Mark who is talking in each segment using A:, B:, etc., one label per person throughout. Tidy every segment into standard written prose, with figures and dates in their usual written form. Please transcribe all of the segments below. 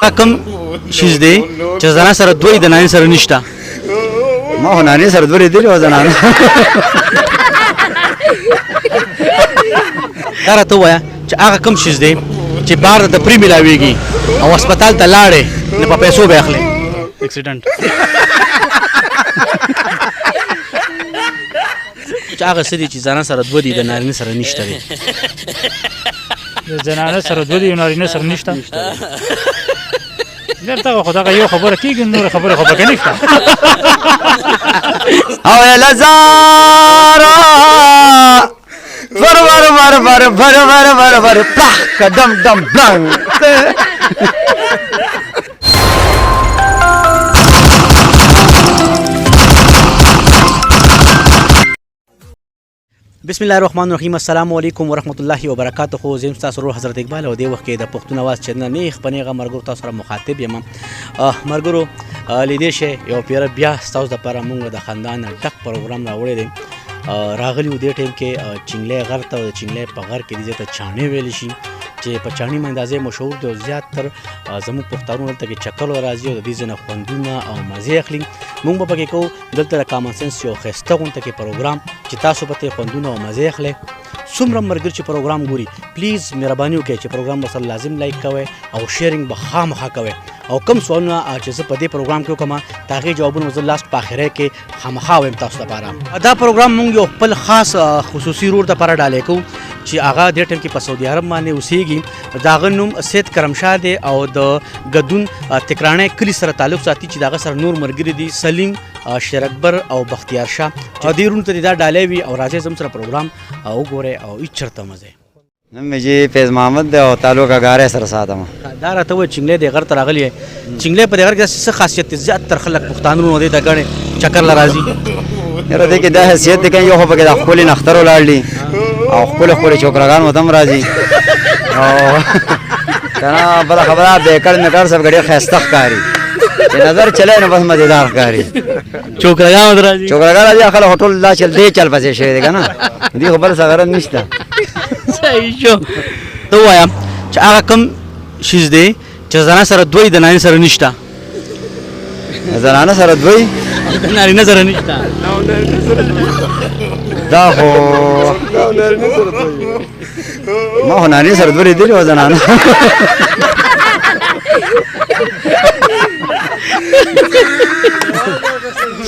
A: کوم شیز دی چې زنانه سره دوی د نارینه سره نشته؟
B: ما خو نارینه سره دوه لیدلي وو زنانه.
A: دا راته ووایه چې هغه کوم شیز دی چې بار ته پرې ملاویږي او هسپتال ته لاړې نو په پیسو به اخلې؟ اکسیډنټ. چې هغه څه دي چې زنانه سره دوه دي د نارینه سره نشته دی؟
C: د زنانه سره دوه دي نارینه سره نشته؟ دلته خو دغه یو خبره کېږي، نور خبره خو پکې نشته.
B: او لزارا ور ور ور ور ور ور ور ور پلخ دم دم بلنګ.
A: بسم الله الرحمن الرحیم، السلام علیکم ورحمت الله وبرکاته. خو زم تاسو ورور حضرت اقبال او د وخت کې د پښتون اواز چینل نه خپنېغه مرګرو تاسو سره مخاطب یم. مرګرو لیدې شي یو پیر بیا تاسو د پاره مونږ د خندان ډک پروګرام راوړی دی. راغلی و دې ټیم کې چنګلې غر ته، او چنګلې په غر کې دې ته چاڼې ویل شي چې په چاڼي باندې ځای مشهور دی او زیات تر زموږ پښتانو دلته کې چکر راځي او د دې ځنه خوندونه او مزې اخلي. مونږ به پکې کوو دلته د کامن سنس یو ښایسته غونډه کې پروګرام چې تاسو به ترې خوندونه او مزې اخلئ. څومره ملګري چې پروګرام ګوري پلیز مهرباني وکړئ چې پروګرام ورسره لازم لایک کوئ او شیرینګ به خامخا کوئ، او کوم سوالونه چې زه په دې پروګرام کې وکړم د هغې جوابونه زه لاست په اخرۍ کې خامخا وایم تاسو لپاره. دا پروګرام مونږ یو خپل خاص خصوصي رور دپاره ډالۍ کوو چې هغه دې ټایم کې په سعودي عرب باندې اوسېږي. د هغه نوم سید کرم شاه دی او د ګدون تکراڼی کلي سره تعلق ساتي چې د هغه سره نور ملګري دي سلیم، شیر اکبر او بختیار شاه. دې وروڼو ته دې دا ډالۍ وي او راځئ زموږ سره پروګرام وګورئ او هېڅ چېرته مه ځئ.
B: نوم مې جي فیض محمد دی او تعلق اګارې سره ساتم.
A: دا راته ووایه چنګلې دې غر ته راغلی یې، چنګلې په دې غر کې داسې څه خاصیت دی زیات تر خلک پښتانه وروڼو دې ته ګڼې چکر له راځي؟
B: یاره دې کې دا حیثیت دی که یو خو پکې دا ښکلي نښتر ولاړ دي او ښکلي ښکلي چوکراګان ورته هم راځي، او که نه بله خبره بیکړ میکړ صاحب ډېر ښایسته ښکاري چې نظر چلی نو بس مزېدار ښکاري.
A: چوکراګان ورته راځي؟
B: چوکراګان راځي، خلک خو ټول دا چل دې چل پسې شوی دی که نه، دې خو بل څه غرض نشته.
A: صحیح شو. ته ووایه چې هغه کوم شیز دی چې زنانه سره دوی د نارینه سره نشته؟
B: زنانه سره دوی
A: د نارینه سره نشته.
B: دا خو ما خو نارینه سره دوه لیدلي وو زنانه.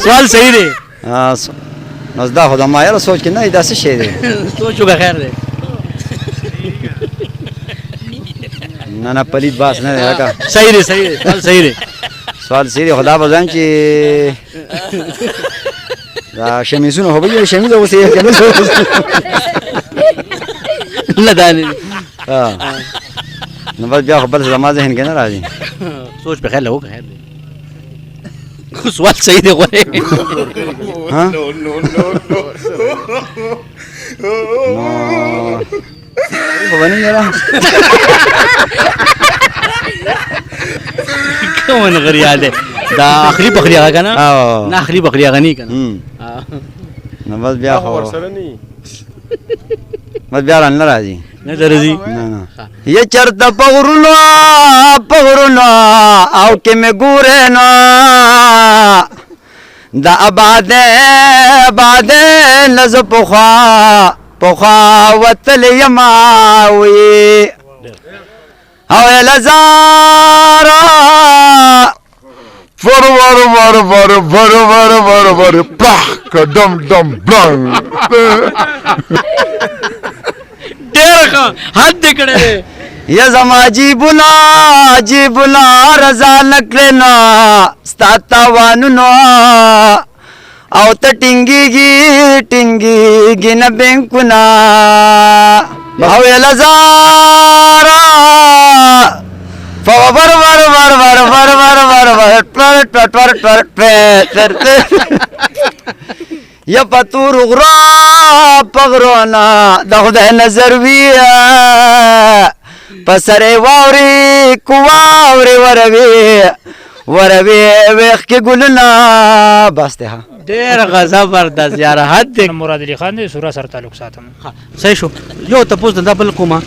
A: سوال صحیح دی.
B: نو دا خو د ما یاره سوچ کې نه دی، دا څه شی دی؟
A: سوچ وکړه، خیر دی.
B: نه نه پلیت باس نه دی هکه.
A: صحیح دی، صحیح دی، سوال صحیح دی.
B: سوال صحیح دی، خو دا به ځان چې دا شمیزونه خو به یې شمیز اوس یې که نه؟
A: نه دا نه.
B: نو بس بیا خو بل څه زما ذهن کې نه راځي.
A: سوچ په خیر له وکړه، خیر دی. خو سوال صحیح دی غورې.
B: ها نو خو به نه یاره
A: کوم نغریا دی دا اخلي پخلی هغه که نه؟ نه اخلي پخلی هغه نه که نه؟
B: نو بس بیا خو بس بیا رانه راځي.
A: نه درځي؟
B: نه نه. یې چرته په غرونو په غرونو او کې مې ګورې نو د آبادې آبادې نه زه پخوا پخوا وتلی یم وي او لزارا
D: ور ور ور ور ور ور ور ور پلخ دم دم بلنګ.
A: ډېر ښه، حد دې کړی دی.
B: یا زما جیبونه جیبونه رضا نه کړې نه ستا تاوانونو او ته ټینګېږي ټینګېږي نه بینکونه او لزارا ور ور ور ور ور ور ور ور ور ټر ټر ټر ټر ټر ټر یا په تور غرو په غرونه د خدای نظر وي په سرې واورې کو واورې وروي وروي ویښ کې ګلونه. بس دی. ها
A: ډېر ښه، زبردست یاره، حد دی.
C: مراد علي خان دی، سوره سره تعلق ساتم.
A: صحیح شو. یو تپوس دا بل کومه،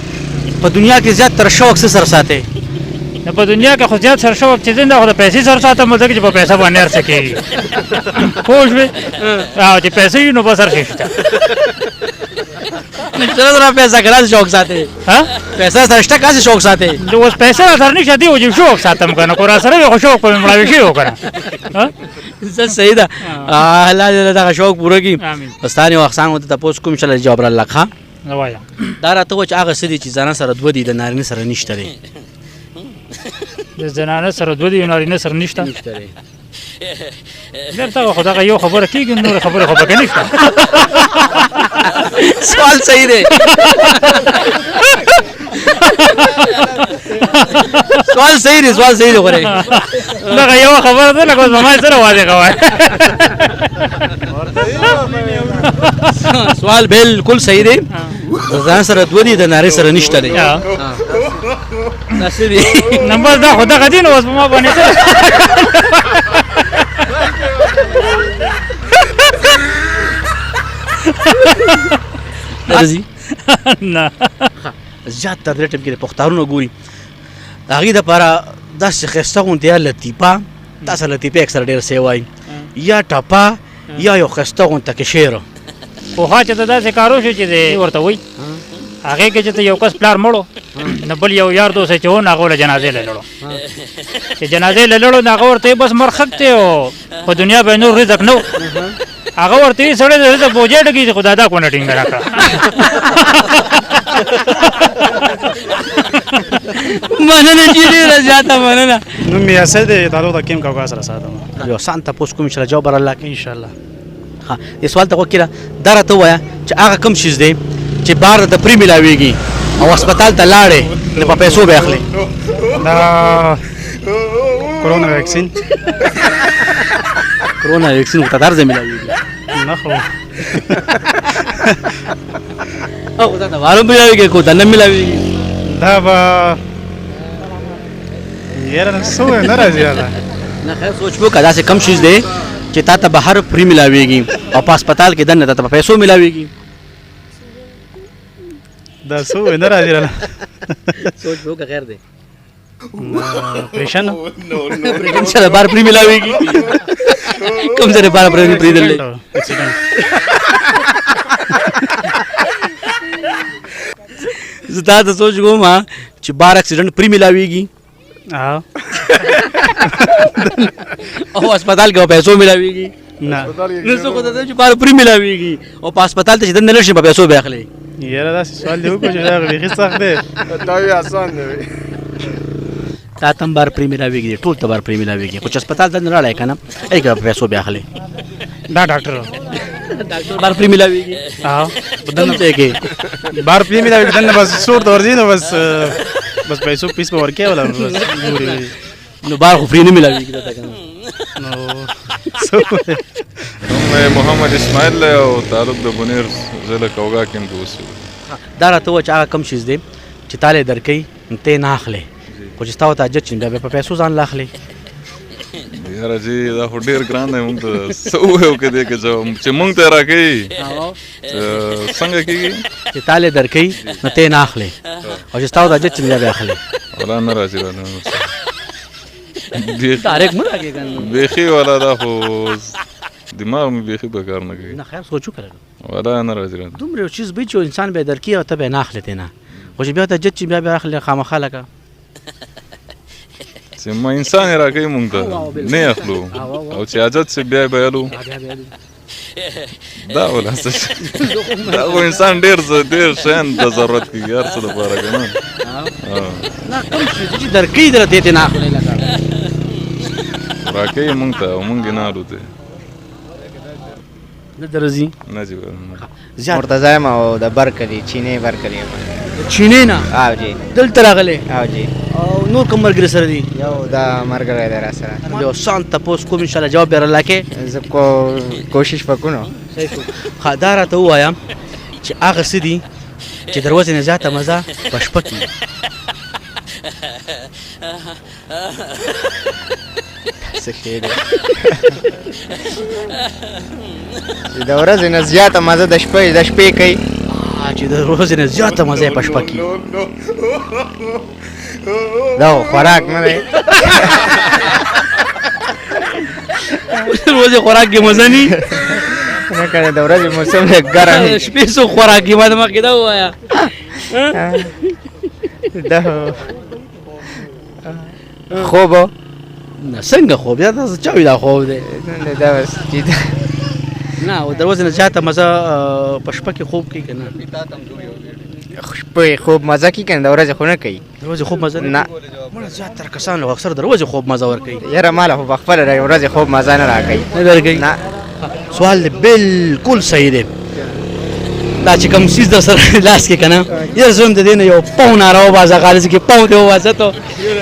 A: په دنیا کې زیات تر شوق څه سره ساتې؟
C: نو په دنیا کې خو زیات سر شوق چې دی دا خو د پیسې سر ساتم، ځکه چې په پیسه باندې هر څه کېږي، پوه شوې؟ او چې پیسې وي نو بس هر شی شته.
A: نشته سره پیسې که شوق ساتې؟
C: ها،
A: پیسې سره شته که شوق ساتې؟
C: نو اوس پیسې را سره نشته، دی وجه شوق ساتم که نه، که را سره وي خو شوق به مې مړاوی شوی و که نه.
A: څه صحیح ده، الله دې دغه شوق پوره کړي.
C: آمین.
A: ستاسو یو احسان ورته تپوس کوم، انشاءالله جواب راله. ښه،
C: وایه.
A: دا راته ووایه چې هغه څه دي چې زنانه سره دوه دي، د نارینه سره نشته دی؟
C: د زنانه سره دوه دي، نارینه سره نشته؟
A: نشته دی.
C: درته خو دغه یو خبره کېږي، نورې خبرې خو پکې نشته.
A: سوال صحیح دی، سوال صحیح دی، سوال صحیح دی خورې.
C: دغه یو خبره ده، لکه اوس به ما سره واضح کوی.
A: سوال بالکل صحیح دی، د ځان سره دوه دي، د نارې سره نشته دی. دا څه دي؟
C: نمبر دا خو دغه دي، نو اوس په ما باندې څه؟
A: راځي
C: نه.
A: زیات تر دې ټیم کې د پښتانو ګوري، د هغې دپاره داسې ښایسته غوندې یا لطیفه، داسې لطیفه اکثر ډېر څه وایي، یا ټپه یا یو ښایسته غوندې کې شعر.
C: پخوا چې ته داسې کار وشو چې دی ورته وایي، هغې کې چې ته یو کس پلار مړو، نو بل یو یار دوست چې و، نو هغه له جنازې له لړو، چې جنازې له لړو، نو هغه ورته وایي بس مرخک دی او په دنیا به نور رزق نه و. هغه ورته وایي سړی د رزق بوجۍ ډکېږي، خو دا دا کونه ټینګه راکړه.
A: مننه چې ډېره زیاته مننه.
E: نوم مې یاسر دی، تعلق د کیم کاکا سره ساتم.
A: یو سان تپوس کوم چې جواب الله کې
E: ان شاء الله.
A: ها، دې سوال ته وکړه، دا راته ووایه چې هغه کوم شیز دی چې بار د پرې ملاویږي او هسپتال ته لاړې نو په پیسو به اخلي؟
E: دا کرونا ویکسین.
A: کرونا ویکسین خو ته هر ځای ملاویږي.
E: نه خو
A: او دا ته بار ملاویږي کو ته نه ملاویږي.
E: دا به یاره نو څه ووایم، نه راځي راته.
A: نه خیر، سوچ وکړه، داسې کوم شیز دی چې تا ته بهر پرې ملاویږي او په هسپتال کې دننه تا ته په پیسو ملاویږي؟
E: دا څه ووایم، نه راځي راته.
A: سوچ وکړه، خیر دی.
E: پریشن
A: پرې چې بار پرې ملاویږي، کوم ځای بار پرې پرې دلې؟
E: اکسیډنټ.
A: زه تا ته سوچ کوم چې بار اکسیډنټ پرې ملاویږي
E: ها
A: او هسپتال کې په پیسو ملاویږي؟
E: نه.
A: نو څه خو ته چې بار پرې ملاویږي او په هسپتال ته چې دننه لاړ شې په پیسو به اخلي.
E: یاره داسې سوال دی وکړو چې دا بیخي سخت دی.
D: دا یې اسان دی.
A: تا ته هم بار پرې ملاویږي، ټول ته بار پرې ملاویږي، خو چې هسپتال ته نه راړی که نه ای که په پیسو بیا اخلي.
C: دا ډاکټر
A: ډاکټر بار پرې ملاویږي؟
E: ها.
A: په دننه ځای کې
E: بار پرې ملاویږي، دننه بس سور ته ورځي، نو بس بس پیسو پیس به ورکې ولا بس ګوري.
A: نو بار خو پرې نه ملاویږي درته که نه؟
E: نو څه ووایم؟
F: نوم مې محمد اسماعیل دی او تعلق د بونیر ضلع کوګا کیم کې اوسېږم.
A: دا راته ووایه چې هغه کوم شیز دی چې تا له یې درکوي نو ته یې نه اخلې، خو چې ستا ورته حاجت شي بیا به په پیسو ځان له اخلې؟
F: یاره جی دا خو ډېر ګران دی، مونږ ته څه ووایو که دې کې چې مونږ ته یې راکوي څنګه کېږي؟
A: چې تا له یې درکوي نو ته یې نه اخلې او چې ستا ورته حاجت شي بیا به یې اخلې.
F: ولا نه راځي راته
A: ډایرکټ مه راکوې که نه.
F: بیخي ولا دا خو دماغ مې بیخي په کار نه کوي.
A: نه خیر، سوچ وکړه.
F: ولا نه راځي راته.
A: دومره یو چیز به چې انسان به یې درکوي او ته به یې نه اخلې ترې نه، خو چې بیا ته جد چې بیا بیا اخلې خامخا لکه
F: چې ما انسان یې راکوي مونږ ته نه یې اخلو او چې حاجت شي بیا یې بایلو. دا ولا څه شي، دا خو انسان ډېر څه ډېر شیان ته ضرورت کېږي هر څه دپاره که نه.
A: نه، کوم شی چې درکوي درته ترې نه اخلې لکه
F: راکوي مونږ ته او مونږ یې نه اخلو ترې.
A: نه درځي؟
F: نه جی.
A: زیات
B: مرتضی یم او د برکلي چینې برکلي یم.
A: چینې نه
B: او جی
A: دلته راغلی؟
B: او جی.
A: او نور کوم ملګري سره دي؟
B: یو دا ملګری دی را سره.
A: یو سان تپوس کوم، انشاءالله جواب به راله کې.
B: زه کوشش به کوم.
A: ښه، دا راته ووایه چې هغه څه دي چې د ورځې نه زیاته مزه په شپه کې وي؟
B: څه شی دی چې د ورځې نه زیاته مزه د شپې کوي؟
A: چې د ورځې نه زیاته مزه په شپه کې.
B: دا خوراک نه دی.
A: ورځې خوراک کې مزه ني؟
B: نه کنه، د ورځې موسم دی ګرم.
A: شپې څه خوراک کې ما ته مخکې دا ووایه.
B: دا خوب.
A: نه، څنګه خوب؟ یا تاسو چا وی دا خوب دی؟
B: دا بس چې
A: نه، او دروازې نه زیاته مزه په شپه کې خوب کوي که نه؟
B: شپې خوب مزه کوي کنه، د ورځې خو نه کوي.
A: د ورځې خوب مزه
B: نه.
A: مړه زیاتره کسان له اکثر د ورځې خوب مزه ورکوي.
B: یاره ماله خو په خپله د ورځې خوب مزه نه راکوي.
A: نه درکوي؟
B: نه.
A: سوال دی بالکل صحیح دی. دا چې کوم څیز در سره لاس کې که نه، یاره زه هم د دې نه یو پاو ناره وباسه، خالص کې پاو دې وباسه. ته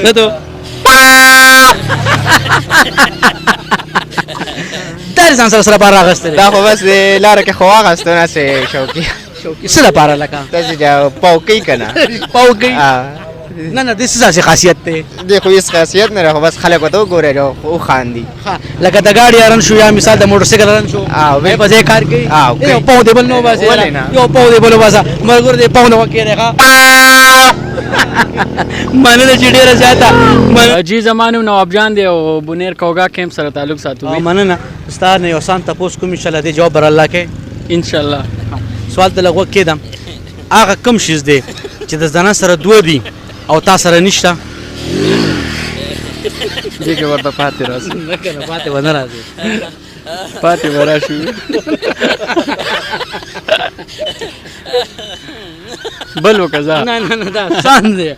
A: نه ته دا ځان سره سره بار راغستی دی؟
B: دا خو بس لاره کې خو واغستو نه، څه شوقي.
A: شوقي څه لپاره؟ لکه
B: داسې چې پاو کوي که نه.
A: پاو کوي؟ نه نه، د څه داسې خاصیت دی؟
B: دې خو هېڅ خاصیت نه لري، خو بس خلک ورته وګوري او وخاندي.
A: لکه د ګاډي هارن شو یا مثال د موټرسایکل هارن شو، په ځای کار کوي. یو پاو دی بل نه وباسي؟ یو پاو دی بل وباسه. ملګرو دې پاو نه وکړي. ښه، مننه چې ډېره زیاته.
G: جی زما نوم نواب جان دی او بونیر کوګا کیمپ سره تعلق ساتو.
A: مننه. ستا نه یو سان تپوس کوم، انشاءالله دې جواب بر الله کې.
G: انشاءالله.
A: سوال ته لږ غوږ کېدم. هغه کوم شیز دی چې د زنه سره دوه دي او تا سره نشته؟
G: دې کې ورته پاتې راځي.
A: نه کنه، پاتې به نه راځي.
G: پاتې به راشي. بل وکړه.
A: نه نه نه، دا اسان دی.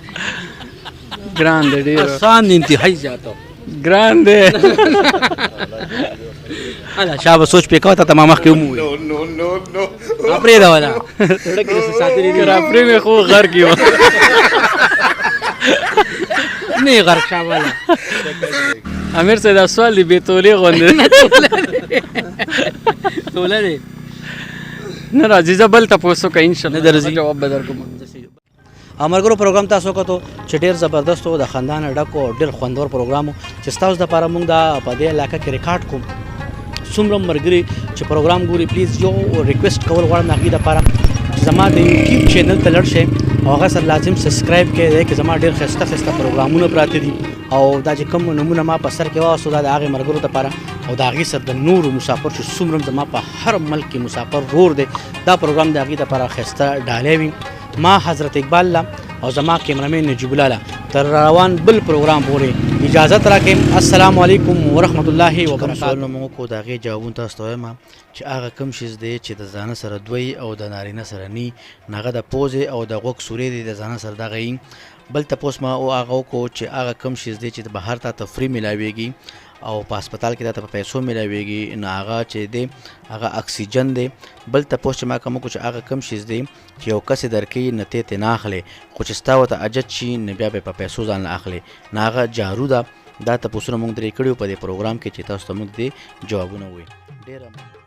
G: ګران دی ډېر.
A: اسان دی، انتهایی زیاتو
G: ګران دی.
A: هله شابه، سوچ پې کوه. ته ما مخکې ومو پرېږده ولا زړه کې څه ساتلي دي.
G: راپرې مې خو غرق یو.
A: نه غرق شابه.
G: امیر صاحب، دا سوال دی بې تولې غوندې.
A: توله دی.
G: نه راځي، زه بل تپوس وکړه. انشاءالله
A: نه درځي.
G: جواب به درکوم.
A: ملګرو، پروګرام تاسو کتو چې ډیر زبردست و، د خندا نه ډک او ډیر خوندور پروګرام و چې ستاسو دپاره موږ دا په دې علاقه کې ریکارډ کوم. څومره ملګري چې پروګرام ګوري، پلیز یو ریکویسټ کول غواړم هغوی دپاره چې زما د یوټیوب چینل ته لړ شئ او هغه سره لازم سبسکرایب کړئ. دی کې زما ډیر ښایسته ښایسته پروګرامونه پراته دي او دا چې کوم نمونه ما په سر کې واغوستو، دا د هغې ملګرو دپاره او د هغې سره د نورو مسافر چې څومره زما په هر ملک کې مسافر رور دی، دا پروګرام د هغې دپاره ښایسته ډالی وي. ما حضرت اقبال لا او زما کیمرمین نجیب الله لا تر روان بل پروګرام پورې اجازه راکړئ. السلام علیکم ورحمت الله وبرکاته. سوال موږ کو د هغې جوابونه تاسو ته وایم چې هغه کوم شیز دی چې د ځانه سره دوی او د نارینه سره نی، نو هغه د پوزې او د غوږ سورې دی، د ځانه سره دغه یي. بل تپوس ما او هغه وکړو چې هغه کوم شیز دی چې بهر ته تفریح ملاویږي او په هسپتال کې دا په پیسو ملاویږي، نو هغه چې دی هغه اکسیجن دی. بل تپوس چې ما کوم وکړو چې هغه کوم شیز دی چې یو کس یې درکوي نه ته ترې نه اخلې، خو چې ستا ورته حاجت شي نو بیا به په پیسو ځان له اخلې، نو هغه جارو ده. دا تپوسونه موږ درې کړي په دې پروګرام کې چې تاسو ته موږ دې جوابونه ووایو. ډېره